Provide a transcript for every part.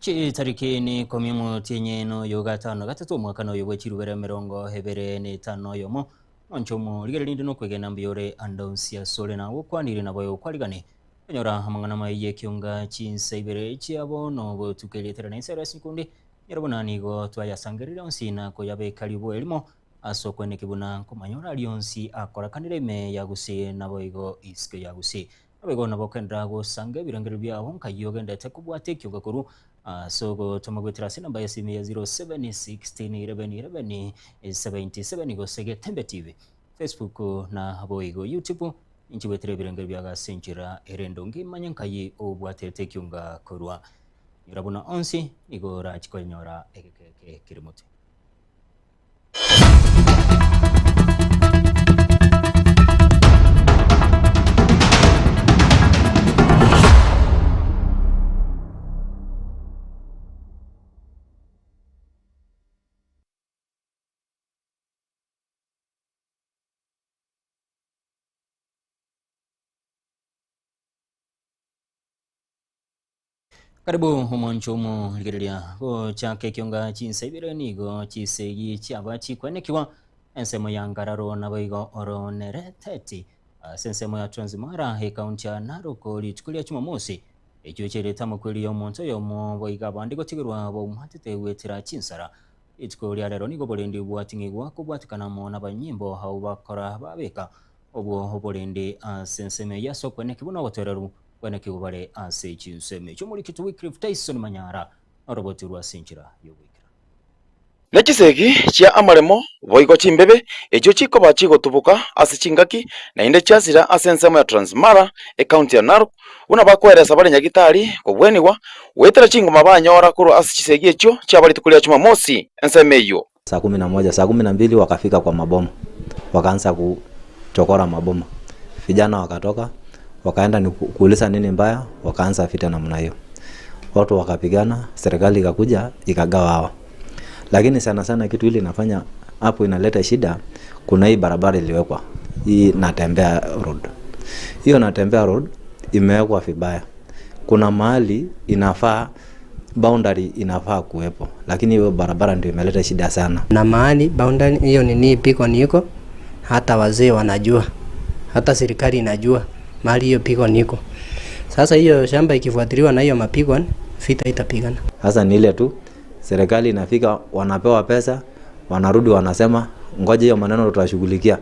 Chitariki ni ikomi omotienyi noyo gatano na gatato omwaka noyo bwe chirubere 25 noyomo mwanche omorigereria rinde nokwegena mbuya ore ande onsi asore na gokwanire nabo okwarigane konyora amang'ana maye y'ekionga chinsa ibere chia bono botuko erietera na ensero ase nkundi nyora buna nigo twayasangereria onsi na koyabeka ribuo erimo ase okweneki buna nkomanyora aria onsi akorakanire ime ya gusii naboigo isiko ya gusii. Naboigo nabo okendera gosanga ebirengererio biao nkai ogendete kobwata ekioga korwa ase ogotoma goetera ase enamba y'esimi ya 0716111177 gose Getembe TV, Facebook na boigo YouTube. Inche goetera ebirengererio biago ase enchera ere endonge imanye nkai obwatete ekionga korwa. Nyora buna onsi nigo orachi koyenyora egeka eke kere motwe. Karibu omonche omorigereria gochaka ekionga chinsa ibere nigo chisegi chiaba chikwenekigwa ensemo ya Ngararo naboigo Oronereteti ase ensemo ya Transmara ekaunti ya Narok rituko ria Jumamosi echio chiarete amakweri ya omonto oyomo boigo abande gotigerwa baumwatete goetera chinsara. Rituko ria rero nigo oborendi bwating'igwa kobwatekana amo nabanyimbo abwo bakora babeka obwo oborendi ase ensemo eyio ase okwenekigwa na obotoereru Bwenekigwe bare ase chinsemo echio omorikito Wycliffe Tyson Manyara norobotirwe ase enchera y'ogoikera. Ne chisegi chia amaremo, boigo chimbebe, echio chikoba chigotuboka ase chingaki, naende chiasira ase ensemo ya Transmara, ecounty ya Narok, buna bakoeresa bare nyagitari kobwenigwa, goetera chingoma banyora korwa ase chisegi echio chiaba rituko ria Jumamosi ensemo eyio. Saa kumi na moja, saa kumi na mbili wakafika kwa maboma, wakaanza kuchokora maboma. Vijana wakatoka wakaenda ni kuuliza nini mbaya, wakaanza vita namna hiyo, watu wakapigana, serikali ikakuja ikagawa hawa. Lakini sana sana kitu ile inafanya hapo inaleta shida, kuna hii barabara iliwekwa hii Natembea Road. Hiyo Natembea Road imewekwa vibaya. Kuna mahali inafaa boundary inafaa kuwepo, lakini hiyo barabara ndio imeleta shida sana. Na mahali boundary hiyo nini beacon iko, hata wazee wanajua, hata serikali inajua mahali hiyo beacon iko. Sasa hiyo shamba ikifuatiliwa na hiyo mabeacon, vita itapigana. Sasa ni ile tu serikali inafika, wanapewa pesa, wanarudi wanasema ngoja hiyo maneno tutashughulikia,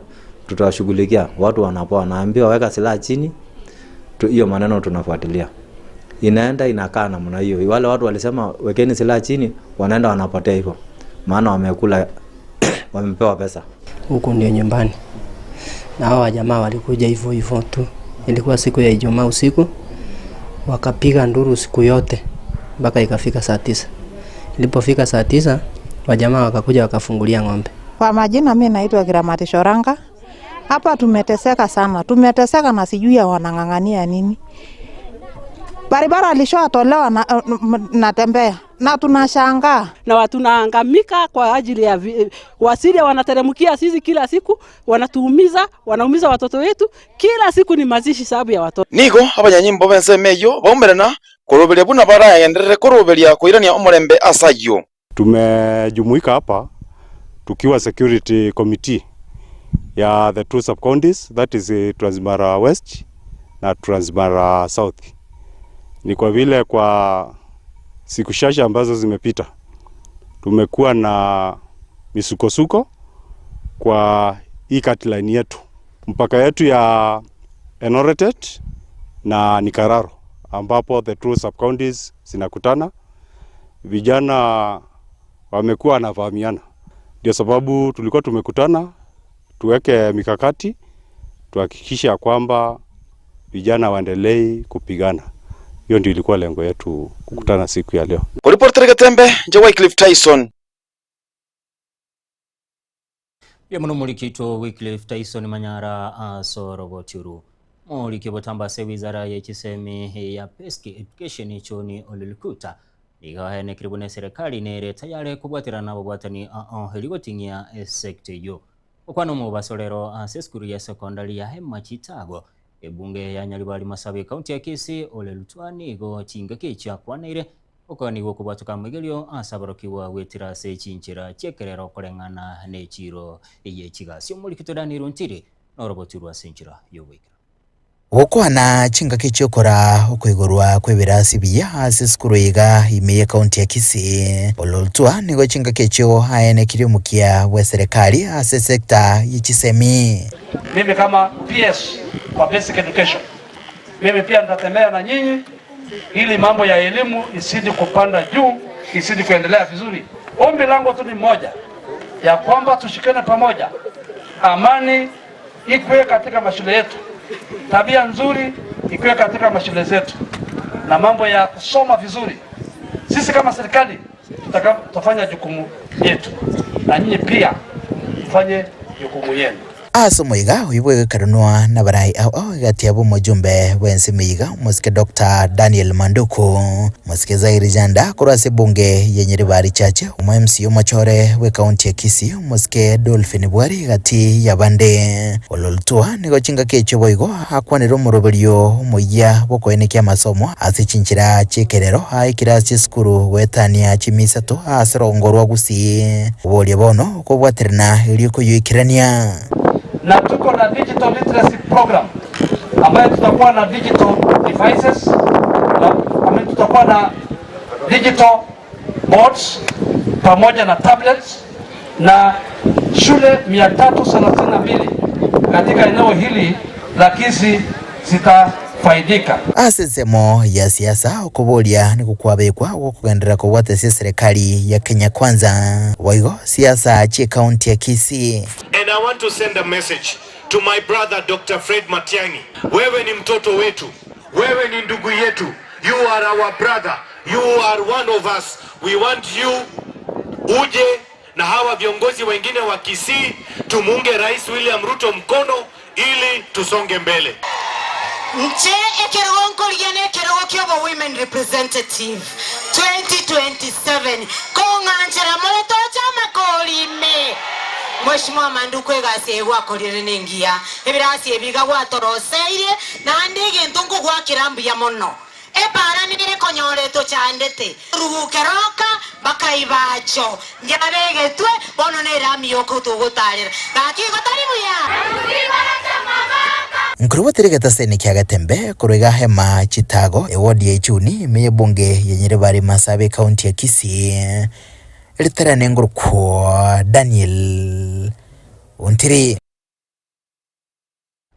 tutashughulikia. Watu wanapoa, wanaambiwa weka silaha chini, hiyo maneno tunafuatilia. Inaenda inakaa namna hiyo. Wale watu walisema wekeni silaha chini, wanaenda wanapotea hivyo, maana wamekula wamepewa pesa. Huku ndio nyumbani, na hawa jamaa walikuja hivyo hivyo tu. Ilikuwa siku ya Ijumaa usiku, wakapiga nduru siku yote mpaka ikafika saa 9. Ilipofika saa 9, wajamaa wakakuja wakafungulia ng'ombe. Kwa majina mimi naitwa Giramati Shoranga. Hapa tumeteseka sana, tumeteseka na sijui ya wanang'ang'ania nini. Barabara alishatolewa na, natembea na tunashangaa na tunaangamika kwa ajili ya Wasiria wanateremkia sisi kila siku, wanatuumiza, wanaumiza watoto wetu kila siku, ni mazishi sababu ya watoto. Nigo abanyanyimbo b'ensemo eyio baumerana koroberia buna baragenderere koroberia koirania omorembe ase ayio. Tumejumuika hapa tukiwa security committee ya the two sub counties, that is Transmara West na Transmara South. Ni kwa vile kwa siku chache ambazo zimepita tumekuwa na misukosuko kwa hii cutline yetu, mpaka yetu ya Enoretet na Nikararo ambapo the two sub counties zinakutana. Vijana wamekuwa wanafahamiana, ndio sababu tulikuwa tumekutana tuweke mikakati tuhakikishe ya kwamba vijana waendelee kupigana. Hiyo ndio ilikuwa lengo yetu kukutana siku ya leo. Kuriportera Getembe, nje Wycliffe Tyson. Pia muno mulikito Wycliffe Tyson Manyara asorobotiru muliki botamba se wizara ya chisemi ya Peski Education choni olulikuta igahenekire bune serikali nere tayari kubwatirana bobwatani heligotingia sekta iyo okwano mu basolero ase skuru ya sekondari ya Hema Chitago ebunge ya Nyaribari Masabe county ya Kisii ole Lutwani go chinga kicha kwanaire. Oko nigo okobwatoka amaigerio ase aborokigwa goetera ase chinchera chi'ekerero koreng'ana nechiiro ye chigasi. Omorikito Daniel Ontiri noroboti rwa ase enchera y'ogoikera. Gokwana chingaki chi'okora okoigorwa kw'ebirasi ebiya ase esukuru iga ime y'ekaunti ya Kisii. Ololtua nigo chingaki echio aenekirie omokia bw'eserekari ase esecta ye chisemi. Mimi kama PS wa Basic Education, mimi pia nitatembea na nyinyi ili mambo ya elimu isidi kupanda juu, isidi kuendelea vizuri. Ombi langu tu ni moja, ya kwamba tushikane pamoja, amani ikuwe katika mashule yetu, tabia nzuri ikuwe katika mashule zetu, na mambo ya kusoma vizuri. Sisi kama serikali tutafanya jukumu yetu, na nyinyi pia mfanye jukumu yenu. Ase omoiga oyio bw'egekerenwa nabarai ao ao egati yabo omojumbe bw'ense emeiga omosike Doctor Daniel Manduku, omosike Zairi Janda korwa ase ebunge ye Nyaribari Chache, omo MC omochore bw'ekaunti ya Kisii omosike Dolphin Bwari egati y'abande. Ololtua nigo chingaki echio boigo akwanire omoroberio omoyia bw'okoenekia amasomo ase chinchera chi'ekerero aekire ase chisukuru goetania chimisato ase orogongo rwa Gusii. Oboria bono okobwaterana erio koyoikerania. Na tuko na digital literacy program ambayo tutakuwa na digital devices na, I mean, tutakuwa na digital boards pamoja na tablets na shule 332 katika eneo hili la Kisii zitafaidika. Ase ensemo ya siasa, okoboria nigo kwabekwa gwokogenderera kobwata ase eserekari ya Kenya Kwanza, boigo siasa chi'ecounty ya Kisii. And I want to send a message to my brother Dr. Fred Matiang'i. Wewe ni mtoto wetu. Wewe ni ndugu yetu. You are our brother. You are one of us. We want you uje na hawa viongozi wengine wa Kisii tumuunge Rais William Ruto mkono ili tusonge mbele. Nche ekerogo nkorigia nekerogo kiobo women representative 2027 kong'anchera more toche amakori ime. Mheshimiwa Manduku egasi eye gwakorire nengiya, ebirasi ebi iga gwatoroseirie naende egento nkogwakera mbuya mono. Epaara nere konyora etochandete. Ruguke roka bakaibacho nyabegetwe, bono nerami yoka togotarera. Gaki igo tari buya? Nkorobotire egetaseni kia Getembe korwa iga Hema Chitago, ewodi ya Ichuni, ime y'ebunge ya Nyaribari Masaaba ekaunti ya Kisii. Ritarane ngorokwo Daniel Ontiri.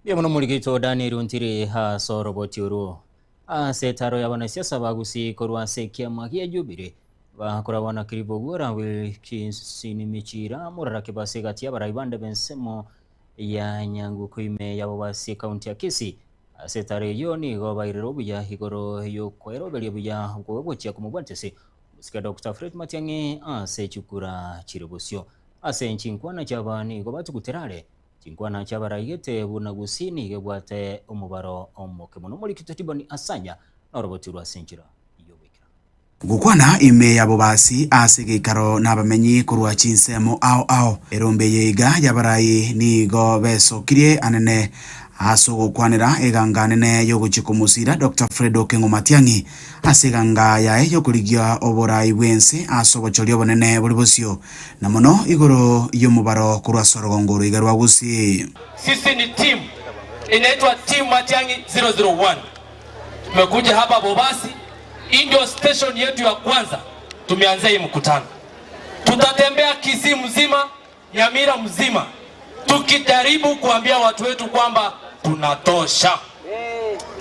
Mbuya mono omoriki Daniel Ontiri ase oroboti orwo. Ase etaro y'abanasiasa ba Gusii korwa ase ekiama gia Jubilee bakoragwa na Clive Ogwora, Wilkinson Michira, Murara Kibasi egati y'abarai bande b'ensemo ya Nyanguku ime yabo base ekaunti ya Kisii. Ase etaro eyio nigo bairire obuya igoro y'okweroberia buya gochia komobwatisia omosike Doctor Fred Matiang'i ase chikura chire bosio. Ase chinkwana chiaba nigo batugutera are Chinkwana chiabaraigete buna Gusii nigo ebwate omobaro omoke mono. Omoriki Totiboni Asanya noroboti rwa ase enchera y'ogoikeranu. Gokwana ime y'abobasi ase egeikaro nabamenyi korwa chinsemo ao ao. Erombe eye iga y'abarai nigo besokirie anene ase ogokwanera eganga nene y'ogochia komosira Doctor Fred Okengo Matiang'i ase eganga yaye y'okorigia oborai bw'ense ase obochori obonene bore bosio Na mono igoro y'omobaro korwa ase orogongo oroiga rwa Gusii. Sisi ni team inaitwa Team Matiang'i 001. Tumekuja hapa Bobasi, hii ndio station yetu ya kwanza tumeanzia hii mkutano. Tutatembea Kisii mzima, Nyamira mzima, tukijaribu kuambia watu wetu kwamba tunatosha.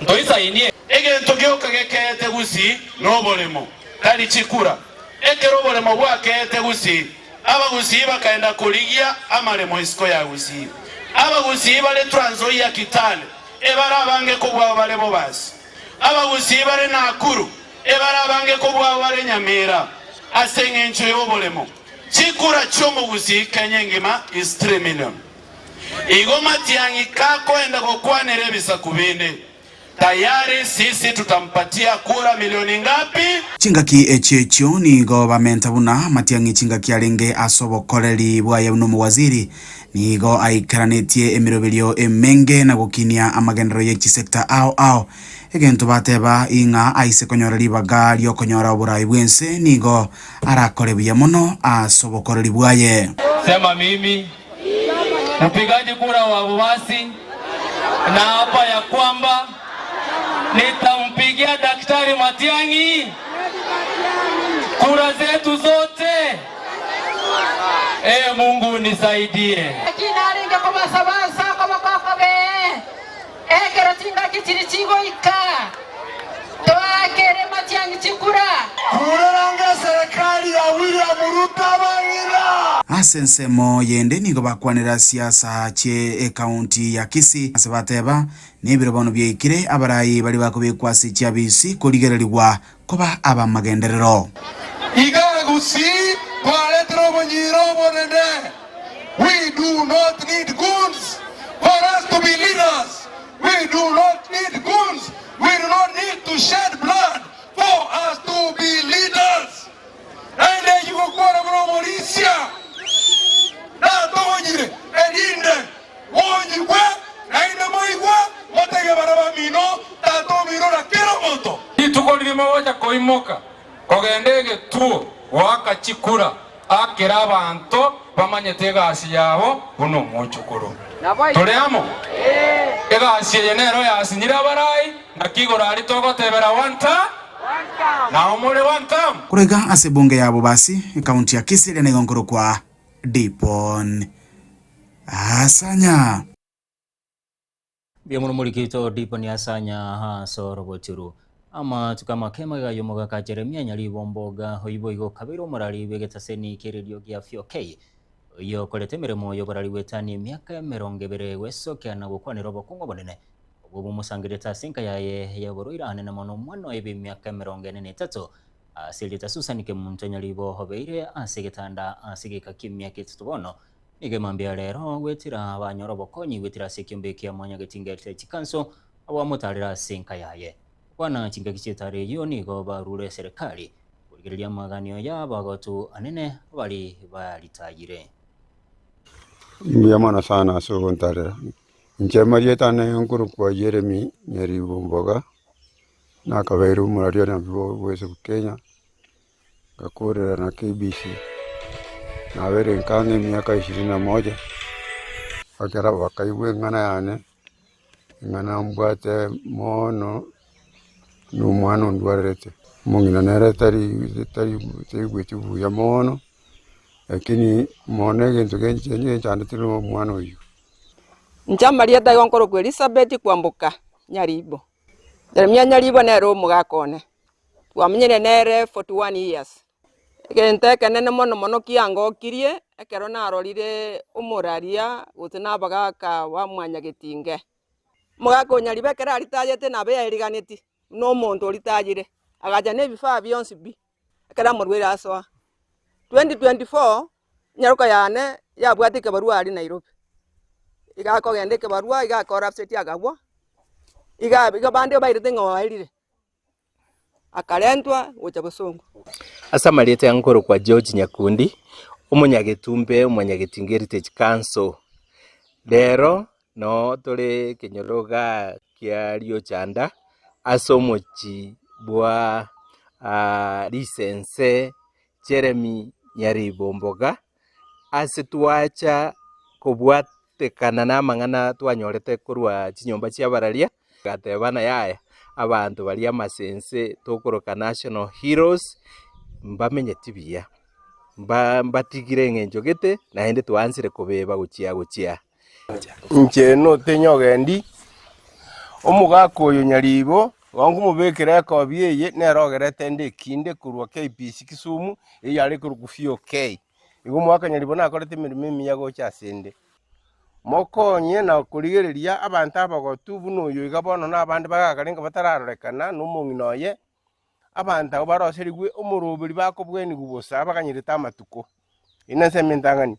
Ntoisainie. Egento gioka gekeete Gusii noboremo, tari chikura. Ekero oboremo bwakeete Gusii, Abagusii bakaenda korigia amaremo isiko ya Gusii. Abagusii bare Trans Nzoia Kitale ebare abange kobua abo bare Bobasi. Abagusii bare Nakuru ebare abange kobua abo bare Nyamira ase eng'encho y'oboremo. Chikura chi'omogusii Kenya engima is 3 million. Igo Matiang'i kakoenda gokwanera ebisaku binde. Tayari sisi tutampatia kura milioni ngapi? Chingaki echio echio nigo bamenta buna Matiang'i chingaki arenge ase obokoreri bwaye buna omowaziri, nigo aikeranetie emeroberio emenge na gokinia amagenderero ye chisector ao ao. Egento bateba ing'a aise konyora ribaga ri'okonyora oborai bw'ense nigo arakore buya mono ase obokoreri bwaye. Sema mimi mpigaji kura wa Bobasi naapa ya kwamba nitampigia Daktari Matiang'i kura zetu zote. Ee Mungu nisaidie. Naki narenge kobasaba ase okoboko okobee, ekero chingaki chiria chigoika, toakere Matiang'i chikura. Kureranga eserekari ya William Ruto abang'ina. Ase ensemo yende nigo bakwanera siasa chie ekaunti ya Kisii ase bateba nebiro bono biaikire abarai baria bakobekwa ase chiabisi korigererigwa koba abamagenderero. Iga Gusii twaretire obonyira obonene. We do not need goons for us to be leaders. We do not need goons. We do not need to shed blood for us to be leaders. Naende eyio gokwana buna omorisia natogonyire, erinde monyigwe, naende moigwe, motebie abana bamino, Tata omino na kera omonto. Rituko riria mogocha koimoka kogenda egetuo goaka chikura, akera abanto bamanyete egasi yabo buna omochokoro. Tore amo? Egasi eye nero yasinyire abarai, naki igoro aria togotebera one term, nao more one term. Korwa ase ebunge ya Bobasi, ekaunti ya Kisii eria nigo nkorokwa Dipon Asanya. Mbuya mono morikito Dipon Asanya ase orogochuru. Amatuko amake magega y'omogaka Jeremia Nyaribomboga, oyio boigo okabeire omorari bw'egetaseni ki'eredio gia VOK, oyio okorete emeremo y'oborari bw'etani emiaka emerongo ebere gwesokia na gokwanera obokong'u obonene obwo bomosangererete ase enka yaye y'oborwaire anene mono omwana oye bw'emiaka emerongo ene na etato ase erieta Susan Kemunto Nyaribo obeire ase egetanda ase egeka ki'emiaka etato bono. Nigo emambia ya rero gwetera banyora obokonyi gwetera ase ekiombe kia Mwanyagetinga Heritage Council abwo bamotarera ase enka yaye. Gokwana chingaki chi'etara eyio nigo barure eserekari korigereria amaganio y'abagotu anene bari baritayire. Mbuya mono sana ase ogontarera. Inche amarieta ane nkorokwa Jeremy Nyaribo Mboga, nakabeire omoraria bwa Kenya, ngakorera na KBC, nabeire nkang'e emiaka ishirini na moja, ekero bakaigwa eng'ana yane, eng'ana mbwate mono na omwana ondwarerete, omong'ina nere tari tari taigweti buya mono, lakini mono egento genchandete na omwana oyio. Inche amarieta aigo nkorokwa Elizabeth Kwamboka Nyaribo. Jeremia Nyaribo nere omogaka one, twamenyire nere 41 years. Egento ekenene mono mono kiangokirie, ekero narorire omoraria gose na abagaka ba mwanyagetinge. Omogaka o Nyaribo ekero aritayete nabo yaeriganeti buna omonto oritayire, agacha na ebifaa bionsi pi, ekero amorwaire asoa. 2024 Enyaroka yane yabwate ekebarua aria Nairobi, iga akogenda ekebarua iga akora upset akagwa, iga iga bande bairete ng'a oerire, akarentwa gocha bosongo. Ase amarieta ya nkorokwa George Nyakundi, omonyagetumbe omonyagetinga Heritage Council. Rero noo tore ekenyoro igaa kia Riochanda ase omochie bwa Risense Jeremy Nyaribomboga, ase twacha kobwatekana namang'ana twanyorete korwa chinyomba chi'abararia, agateba yaya abanto baria amasense tokoroka national heroes mbamenyeti buya, mbatigire eng'encho gete naende twaansire kobeba gochia gochia. Inche notenye ogendi, omogaka oyo nyaribo, igo nkomobekera ekobi eye, nere ogerete ende ekinde korwa KBC Kisumu, eyio yare korokwa VOK. Igo omogaka nyaribo nakorete emeremo emiya gocha ase 'nde. Mokonye na korigereria abanto abagotu buna oyo iga bono na abande bagakarenge batararorekana na omong'ina oye, abanto abwo baroserigwe omoroberi bakobwenigwa bosa baganyerete amatuko. Eyio nensemo entang'ani.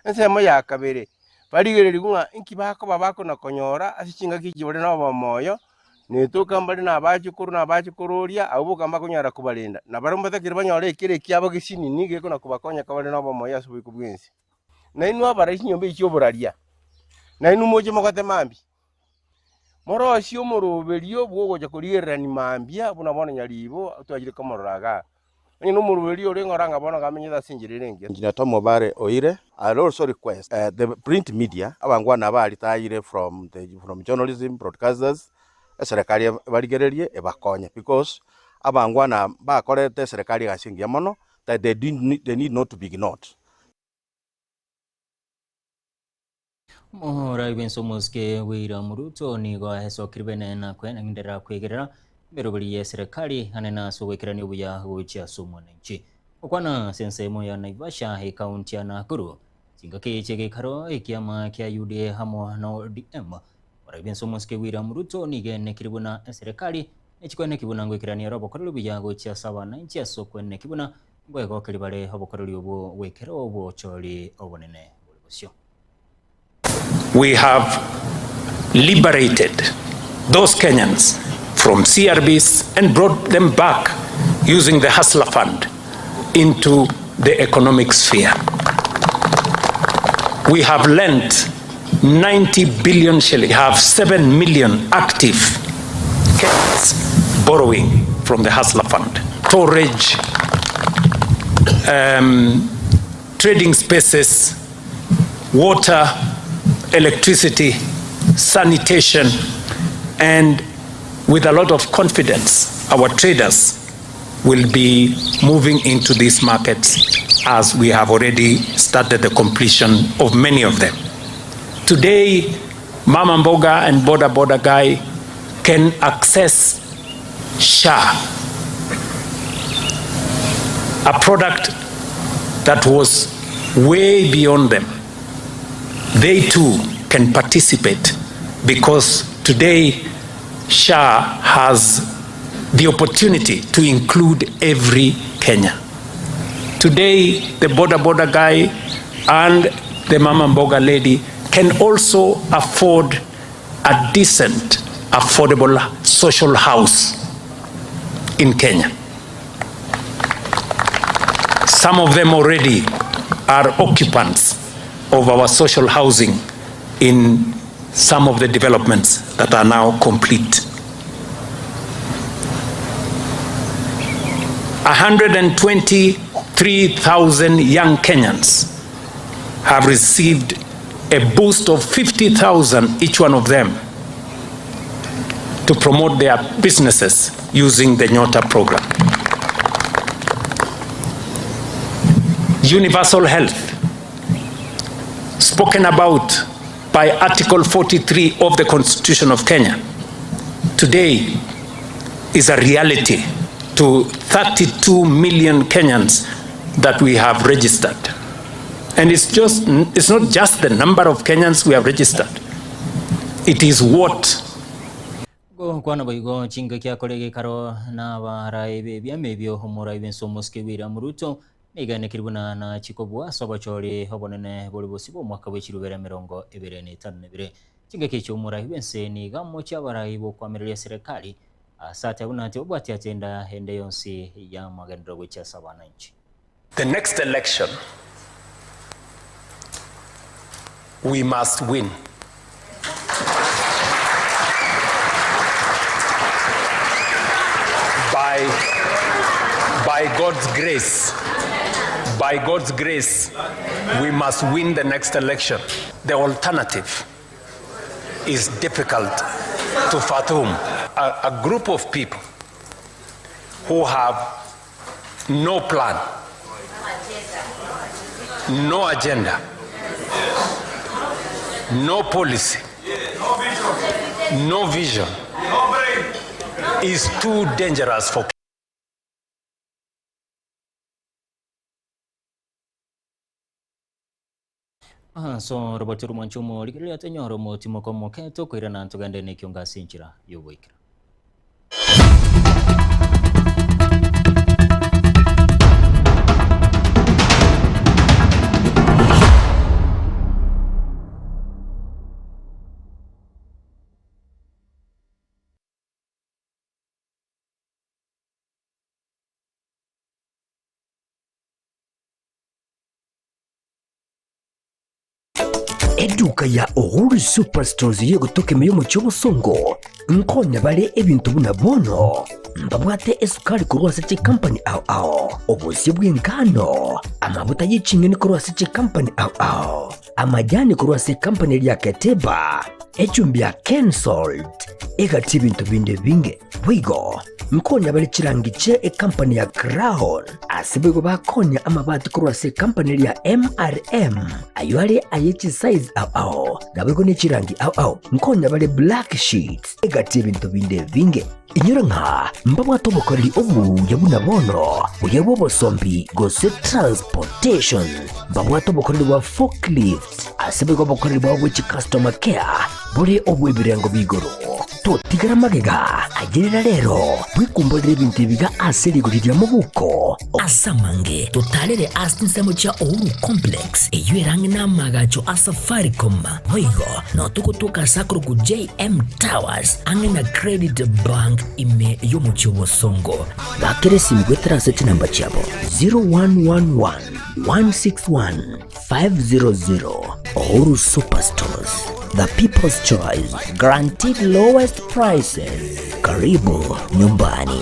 Ensemo ya kabere, barigererigwe ng'a inki bakoba bakona-konyora ase chingaki echi bare na obomoyo, Netoka mbare na abachukuru na abachukuru oria, abwo boka mbakonyara kobarenda, na barabwo mbatakire banyore ekero ekiabo gesinini gekona kobakonya kabare nobomoyo ase oboiko bw'ense. Nainwe abarai chinyomba echi chi'oboraria, nainwe moche mogote mambia, morosie omoroberio bw'ogocha korigererania mambia buna bono nyaribo twachire komorora igaa. Onye nomoroberio orenge ore anga bono iga amenyete ase enchera ere engiya. Engineer Tom Obare Oire, I also request the print media, abangwana aba retired from the from journalism, broadcasters, eserekari ebarigererie ebakonye because abangwana mbakorete eserekari egasi engiya mono that they didn't they need not to be ignored. Omorai bw'ense omosike William Ruto nigo aesokire bene na kwenenderera kwegerera emeroberi y'eserekari anene ase ogoikerania obuya gochia ase omwananchi. Gokwana ase ensemo ya Naivasha ekaunti ya Nakuru chingaki chi'egeikaro ekiama kia UDA amo na ODM, omorai bw'ense omosike William Ruto nigo enekire buna eserekari nechikweneki buna ngoikerania ere obokoreri obuya gochia ase abananchi ase okweneki buna ngoegokeri bare obokoreri obwo goikera obochori obonene bore bosio. We have liberated those Kenyans from CRBs and brought them back using the Hustler Fund into the economic sphere. We have lent 90 billion shillings, have 7 million active Kenyans borrowing from the Hustler Fund. Storage, um, trading spaces, water, electricity, sanitation, and with a lot of confidence, our traders will be moving into these markets as we have already started the completion of many of them. Today, Mama Mboga and Boda Boda Guy can access SHA, a product that was way beyond them. They too can participate because today SHA has the opportunity to include every Kenya. Today, the border border guy and the mama mboga lady can also afford a decent, affordable social house in Kenya. Some of them already are occupants of our social housing in some of the developments that are now complete. 123,000 young Kenyans have received a boost of 50,000 each one of them to promote their businesses using the Nyota program. Universal health, spoken about by Article 43 of the Constitution of Kenya, today is a reality to 32 million Kenyans that we have registered. And it's, just, it's not just the number of Kenyans we have registered, it is what Gokwana boigo chingaki akore gekaro n'abarai b'ebiama ebio omorai bw'ense omosike William Ruto nigo buna nachi kobua ase obochori obonene bore bosio bw'omwaka bwa echirubere emerongo ebere na etano na ebere. Chingaki echio omorai bw'ense nigo amochie abarai bokoamereria serikali ase atia buna tibabwati agenda ende yonsi y'amagenderero gochia ase abananchi. The next election, we must win. By, by God's grace, by God's grace, we must win the next election. The alternative is difficult to fathom. A, a group of people who have no plan, no agenda, no policy, no vision is too dangerous for Ase oroboti rw'omwancho omorigereria tonyore omotimoko omoke tokoirana ntogende nekiongo ase enchera y'ogoikera. Eduka ya Uhuru Superstores y'egotoka ime y'omochie obosongo nkonya bare ebinto buna bono mbabwate esukari korwa ase chikampani ao ao, obosie bw'engano, amabuta ye ching'eni korwa ase chikampani ao ao, amajani korwa ase ekampani eria ya Keteba, echumbi ya Kensalt, egati ebinto binde ebinge. Boigo nkonya bare chirangi chie ekampani ya Crown, ase boigo bakonya amabati korwa ase ekampani eria ya MRM, ayio are aye chisize ao ao, naboigo ne chirangi ao ao. Nkonya bare black sheets, egati ebinto binde ebinge. Inyora ng'a mbabwate obokoreri obuya buna bono, buya bw'obosombi gose transportation. Mbabwate obokoreri bwa forklift, ase boigo obokoreri bwabo bwe chicustomer care bore obw'ebirengo b'igoro. Totigara magega, ayerera rero, bwekumborere ebinto ebiga ase rigori ria mobuko. Ase amange, totarere ase chinsemo chia Uhuru Complex, eyio ere ang'e n'amaagacho a Safaricom. Boigo, nao togotoka ase akorokwa JM Towers, ang'e na Credit Bank ime y'omochie o Bosongo. Bakera esimi goetera ase chinamba chiabo 0111 161 500. Uhuru Superstores, the people's choice, guaranteed lowest prices. Karibu nyumbani.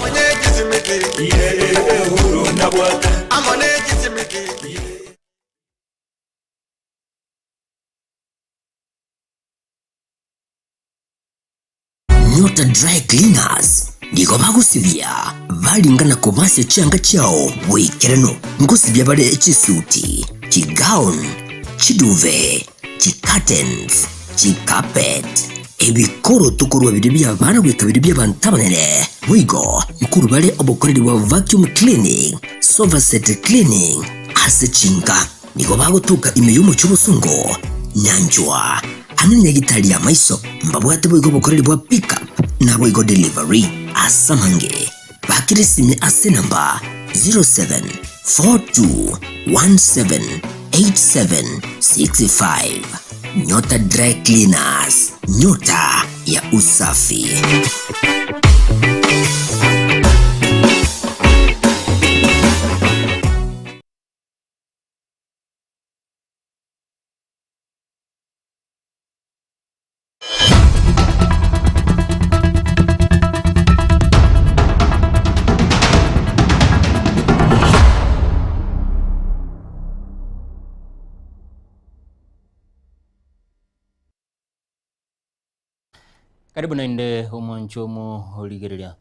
Nyota Dry Cleaners nigo bagosibia baringa na kobasia chianga chiao boikeranu. Ngosibia bare chisuti, chigown, chiduve, chicurtains, chicarpet, ebikoroto korwa biria bi'abana goika biria bi'abanto abanene. Boigo nkorwa bare obokoreri bwa vacuum cleaning, sofa set cleaning ase chinka. Nigo bagotoka ime y'omochie obosongo, nyanchwa, amo nenyagitari y'amaiso. Mbabwate boigo obokoreri bwa pick up naboigo delivery. Ase amange, bakera esimi ase enamba 0742178765. Nyota Dry Cleaners, nyota ya usafi. Karibu naende omonche omorigereria.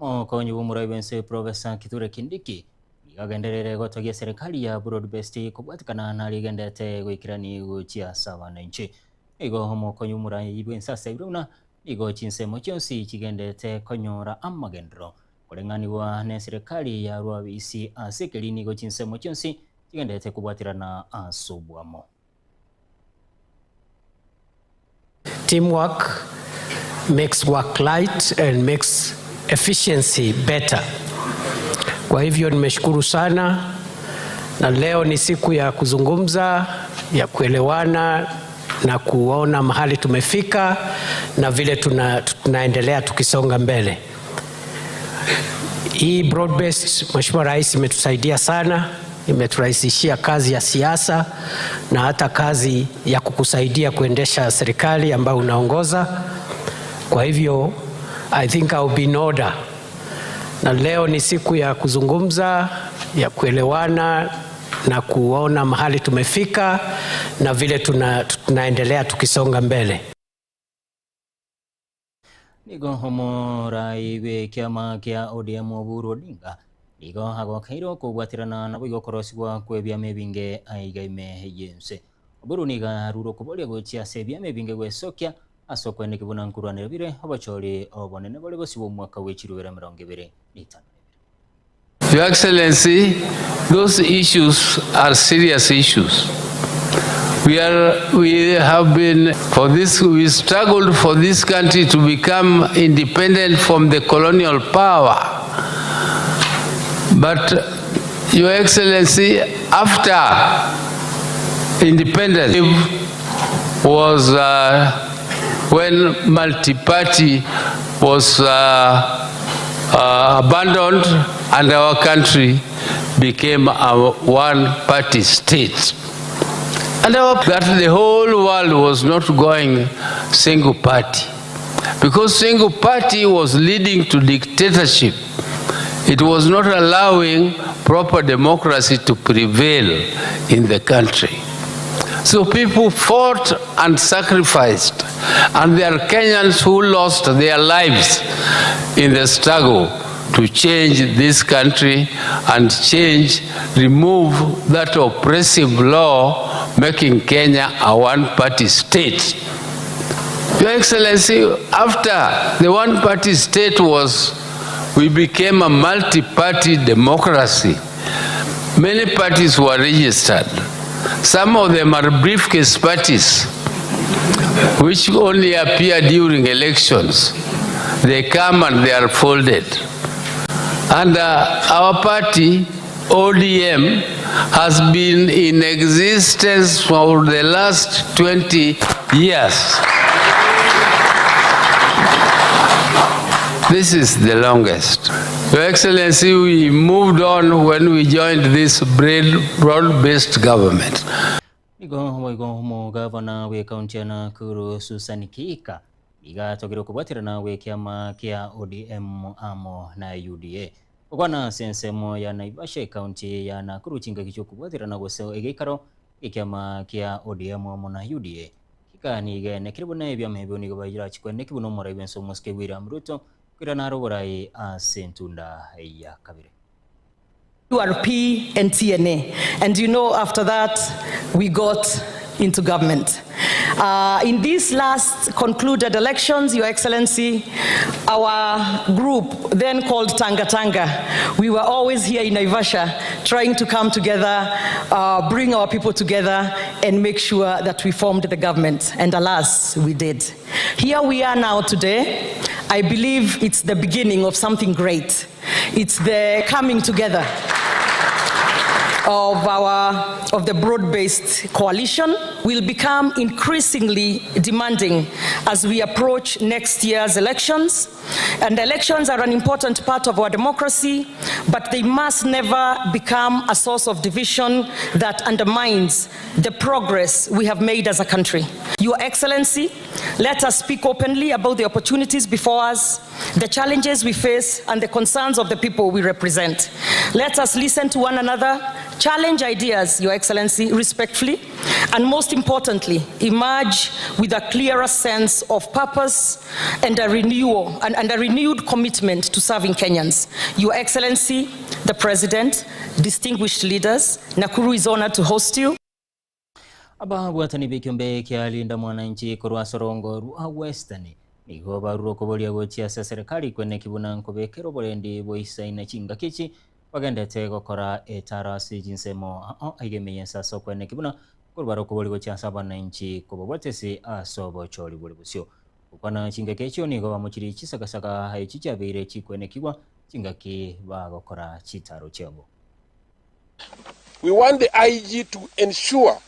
Omokonyi bw'omorai bw'ense Professor Kithure Kindiki nigo agenderere gotogia serikali ya Broad Based kobwatikana naria egenderete goikerani gochia ase abananchi. Nigo omokonyi bw'omorai bw'ense asebire buna nigo chinsemo chionsi chigenderete konyora amagenderero koreng'anigwa neserikali ya Rwabisi ase ekeri nigo chinsemo chionsi chigenderete kobwaterana ase oboamo. Teamwork makes work light and makes efficiency better. Kwa hivyo nimeshukuru sana, na leo ni siku ya kuzungumza, ya kuelewana na kuona mahali tumefika na vile tuna, tunaendelea tukisonga mbele. Hii broad based, Mheshimiwa Rais, imetusaidia sana, imeturahisishia kazi ya siasa na hata kazi ya kukusaidia kuendesha serikali ambayo unaongoza. Kwa hivyo I think I'll be in order, na leo ni siku ya kuzungumza, ya kuelewana na kuona mahali tumefika na vile tuna, tunaendelea tukisonga mbele. Nigo omorai bw'ekiama kia ODM Oburu Odinga nigo agokeirwe okobwaterana naboigo okorosigwa kw'ebiama ebinge aiga ime y'ense. Oburu nigo arure okoboria gochia ase ebiama ebinge gwesokia ase okweneki buna nkorwanera bire obochori obonene bore bosio bw'omwaka bwe chirubera 25. Your Excellency, those issues are serious issues. We are, we have been, for this, we struggled for this country to become independent from the colonial power. But, Your Excellency, after independence was uh, when multi-party was uh, uh, abandoned and our country became a one-party state. And our, that the whole world was not going single party. Because single party was leading to dictatorship. It was not allowing proper democracy to prevail in the country. So people fought and sacrificed, and there are Kenyans who lost their lives in the struggle to change this country and change, remove that oppressive law making Kenya a one-party state. Your Excellency, after the one-party state was, we became a multi-party democracy. Many parties were registered. Some of them are briefcase parties, which only appear during elections. They come and they are folded. And our party, ODM, has been in existence for the last 20 years. This is the longest. Your Excellency, we moved on when we joined this broad-based government. Nigo boigo omogavana bw'ekaunti ya Nakuru Susan Kihika nigo atogire okobwaterana gw'ekiama kia ODM amo na UDA. Gokwana ase ensemo ya Naivasha ekaunti ya Nakuru chingaki chi'okobwaterana gose egeikaro gi'ekiama kia ODM amo na UDA. Kihika nigo enekire buna ebiama ebio nigo bairachi kweneki buna omorai bw'ense omosike William Ruto koirana are oborai ase entunda ya kabere. URP and TNA. And you know, after that, we got into government. In these last concluded elections, Your Excellency, our group, then called Tanga Tanga, we were always here in Naivasha trying to come together, bring our people together, and make sure that we formed the government. And alas, we did. Here we are now today. I believe it's the beginning of something great. It's the coming together of the broad-based coalition will become increasingly demanding as we approach next year's elections. And elections are an important part of our democracy, but they must never become a source of division that undermines the progress we have made as a country. Your Excellency, let us speak openly about the opportunities before us, the challenges we face, and the concerns of the people we represent. Let us listen to one another, challenge ideas, Your Excellency, respectfully, and most importantly, emerge with a clearer sense of purpose and a renewal and a renewed commitment to serving Kenyans. Your Excellency, the President, distinguished leaders, Nakuru is honored to host you. Ababwatani b'ekiombe kia Linda Mwananchi korwa ase orongo rwa Western nigo barure okoboria gochia ase eserekari kweneki buna nkobekera oborendi boisaine chingaki echi bagendete gokora etaro ase chinsemo ao aiga emeyesa ase okweneki buna korubara okoboria gochia ase abananchi kobabwatesi ase obochori bore bosio. Gokwana chingaki echio nigo bamochirie chisagasaga echi chiabeire chikwenekigwa chingaki bagokora chitaro chiabo. We want the IG to ensure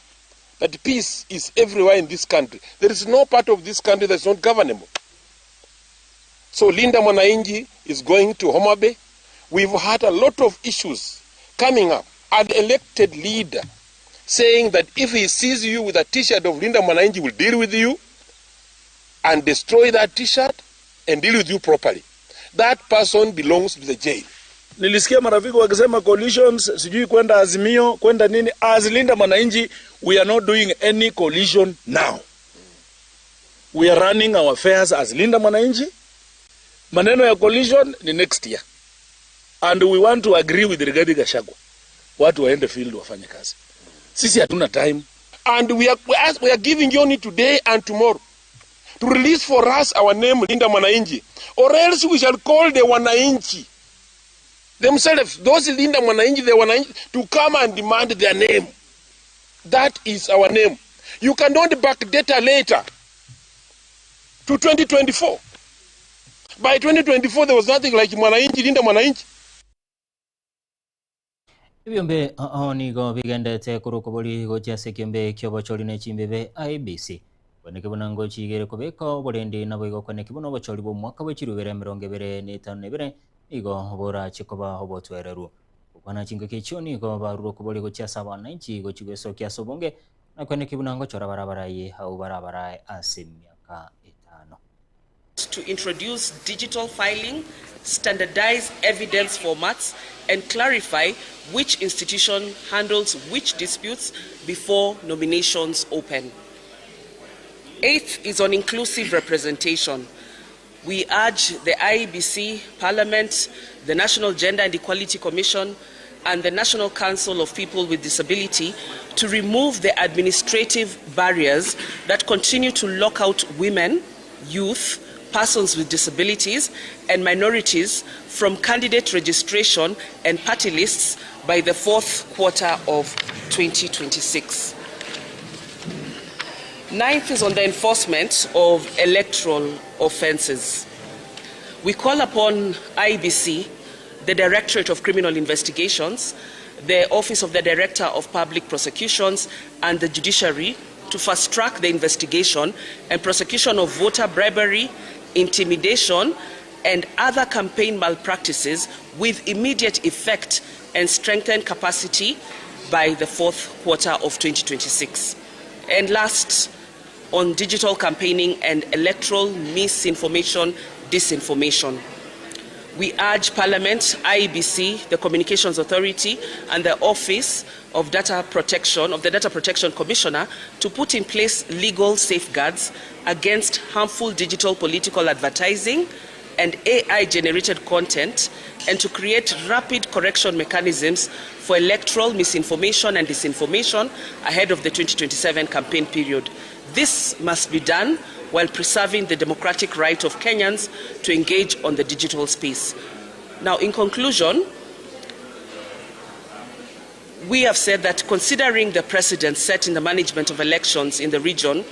that peace is everywhere in this country. There is no part of this country that's not governable. So Linda Mwananchi is going to Homa Bay. We've had a lot of issues coming up. An elected leader saying that if he sees you with a t-shirt of Linda Mwananchi, will deal with you and destroy that t-shirt and deal with you properly. That person belongs to the jail. Nilisikia marafiki wakisema coalitions, sijui kwenda Azimio, kwenda nini. As Linda Mwananchi, we are not doing any coalition now. We are running our affairs as Linda Mwananchi. Maneno ya coalition ni next year. And we want to agree with Rigathi Gachagua. Watu waende field wafanye kazi. Sisi hatuna time. And we are giving you only today and tomorrow to release for us our name Linda Mwananchi, or else we shall call the Wananchi themselves, those Linda Mwananchi, the Wananchi, to come and demand their name. That is our name. You cannot backdate later to 2024. By 2024, there was nothing like Mwananchi, Linda Mwananchi. Ebiombe ao nigo bigendete korwa gochia ase ekiombe kia obochori na echimbebe IEBC. Kweneki buna ngochigere kobeka oborendi nabo igo kweneki buna obochori bwa omwaka bwa chirubere emerongo ebere na etano na ebere nigo borache koba obotwererwa. Gokwana chingaki echio nigo barure okobori gochia ase abananchi gochi gwesokia ase obonge Na kweneki buna ngochora barabaraye abwo barabarae ase emiaka etano. To introduce digital filing, standardize evidence formats, and clarify which institution handles which disputes before nominations open. Eighth is on inclusive representation. We urge the IEBC, Parliament, the National Gender and Equality Commission, and the National Council of People with Disability to remove the administrative barriers that continue to lock out women, youth, persons with disabilities, and minorities from candidate registration and party lists by the fourth quarter of 2026. Ninth is on the enforcement of electoral offences. We call upon IEBC, the Directorate of Criminal Investigations, the Office of the Director of Public Prosecutions, and the Judiciary to fast track the investigation and prosecution of voter bribery, intimidation, and other campaign malpractices with immediate effect and strengthen capacity by the fourth quarter of 2026. And last, on digital campaigning and electoral misinformation, disinformation. We urge Parliament, IEBC, the Communications Authority, and the Office of Data Protection, of the Data Protection Commissioner, to put in place legal safeguards against harmful digital political advertising and AI-generated content, and to create rapid correction mechanisms for electoral misinformation and disinformation ahead of the 2027 campaign period. This must be done while preserving the democratic right of Kenyans to engage on the digital space. Now, in conclusion, we have said that considering the precedent set in the management of elections in the region,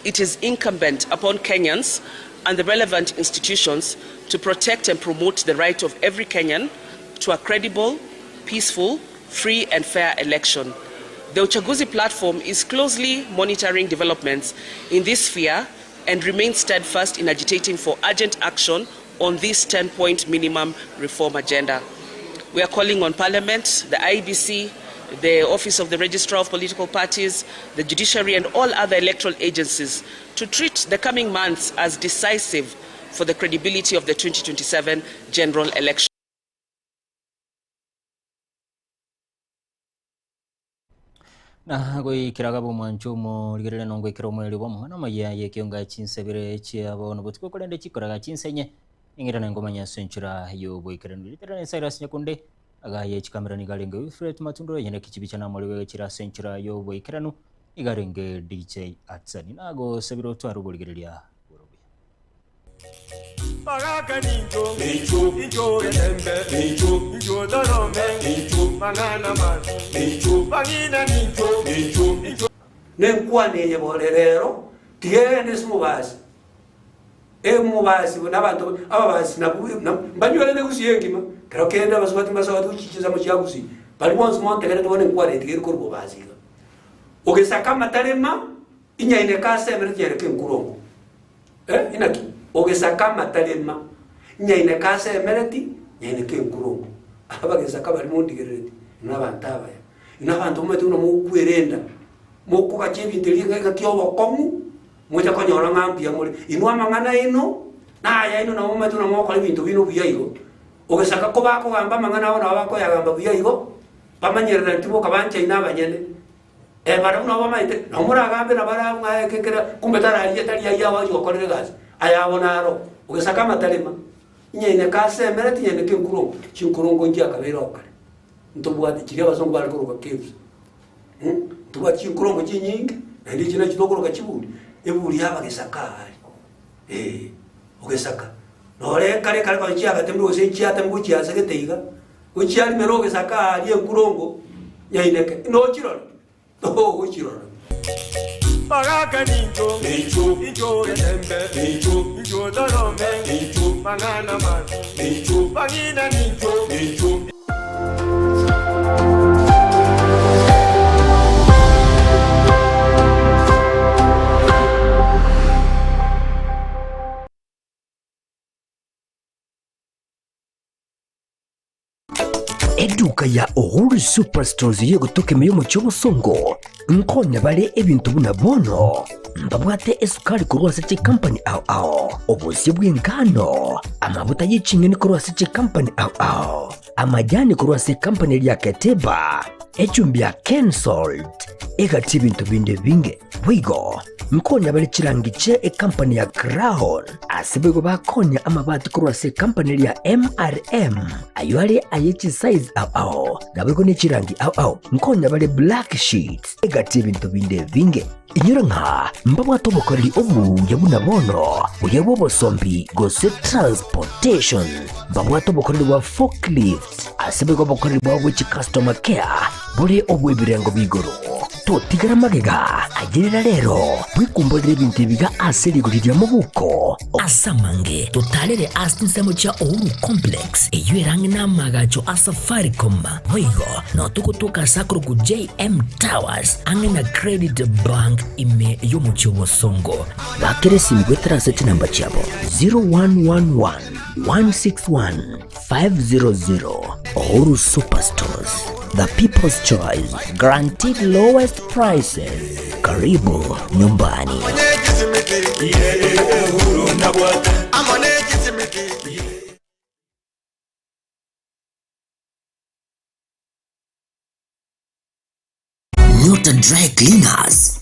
it is incumbent upon Kenyans and the relevant institutions to protect and promote the right of every Kenyan to a credible, peaceful, free and fair election. The Uchaguzi platform is closely monitoring developments in this sphere and remains steadfast in agitating for urgent action on this 10-point minimum reform agenda. We are calling on Parliament, the IEBC, the Office of the Registrar of Political Parties, the Judiciary and all other electoral agencies to treat the coming months as decisive for the credibility of the 2027 general election. Na goikera gabe omwancho omorigereria na ongoikera omoerio bw'amang'ana amaya y'ekionga chinsebere chia bono botuko korende chikoraga chinsenye eng'erana ngomanya ase enchera y'oboikeranu. Ritere na Cyrus Nyakunde agaye chikamera nigo arenge Wilfred Matundura yene kichibicha na amarigo egechira ase enchera y'oboikeranu nigo arenge DJ Atsani nagosabire otware oborigereria bore obuya. Bagaka nincho, nincho, nincho getembe, nincho, nincho torome, nincho, mang'ana mabi, nincho, bang'ina nincho, nincho, nincho. Nenkwana eye bore rero, tiga egende ase omobasi, omobasi buna abanto ababasi nabwo mbanywerete gusii engima, kero kende abasubati mbasabate gochia chinsemo chia gusii, baria bonsi montegerete bono enkwana eye tiga ere korwa bobasi iga. Ogesaka amatarema, inyaineke ase emere tinyaineke enkurongo. Eh, inaki? Ogesaka amatarema, inyaineke ase emereti, nyaineke enkurongo. Abagesaka baria mondigerereti, inwe abanto abaya, inwe abanto momanyete buna mokwerenda, mokogacha ebinto erio engaki y'obokong'u, mocha konyora ng'a mbuya more. Inwe amang'ana aino, naya aino nabo momanyete buna mogokora ebinto bino buya igo. Ogesaka kobakogamba amang'ana abo nabo bakoyagamba buya igo, bamanyererani boka banchaine abanyene. Eh, barabwo nabo bamaete, nabo moragambe na barabwo ng'a eke kera, kumbe tararia tari ayio agochi gokorera egasi, ayabo naro, ogesaka amatarema, inyaineke ase emere tinyaineke enkurongo, chinkurongo nchiakabeire oo kare, ntobwate chiria abasongo bare koroka caves, mh, ntobwate chinkurongo chinyinge, naende echi nachio tokoroka chiburi, eburi yabagesaka aaria, eh, ogesaka. Nore kare kare konya chiagatemirwe gose chiatemirwe gochia ase gete iga, Gochiarimera ogesaka aaria enkurongo nyaineke, nochirore, togochirora. Bagaka nincho, nincho, nincho getembe, nincho, nincho torome, nincho, mang'ana mabi, nincho, bang'ina nincho, nincho. Eduka ya Uhuru Superstores y'egotoka ime y'omochie obosongo nkonya bare ebinto buna bono mbabwate esukari korwa ase chikampani ao ao, obosie bw'engano, amabuta ye ching'eni korwa ase chikampani ao ao, amajani korwa ase ekampani eria ya Keteba, echumbi ya Kensalt, egati ebinto binde ebinge. Boigo nkonya bare chirangi chie ekampani ya Crown, ase boigo bakonya amabati korwa ase ekampani eria ya MRM, ayio are aye chisize ao ao, naboigo ne chirangi ao ao. Nkonya bare black sheets, egati ebinto binde ebinge. Inyora ng'a mbabwate obokoreri obuya buna bono, buya bw'obosombi gose transportation. Mbabwate obokoreri bwa forklift, ase boigo obokoreri bwabo bwe chicustomer care bore obw'ebirengo b'igoro. Totigara magega, ayerera rero, bwekumborere ebinto ebiga ase rigori ria mobuko. Ase amange, totarere ase chinsemo chia Uhuru Complex, eyio ere ang'e n'amaagacho a Safaricom. Boigo nao togotoka ase akorokwa JM Towers, ang'e na Credit Bank ime y'omochie o Bosongo. Bakera esimi goetera ase chinamba chiabo 0111 161 500. Uhuru Superstores, the people's choice, guaranteed lowest prices. Karibu nyumbani. Nyota Dry Cleaners.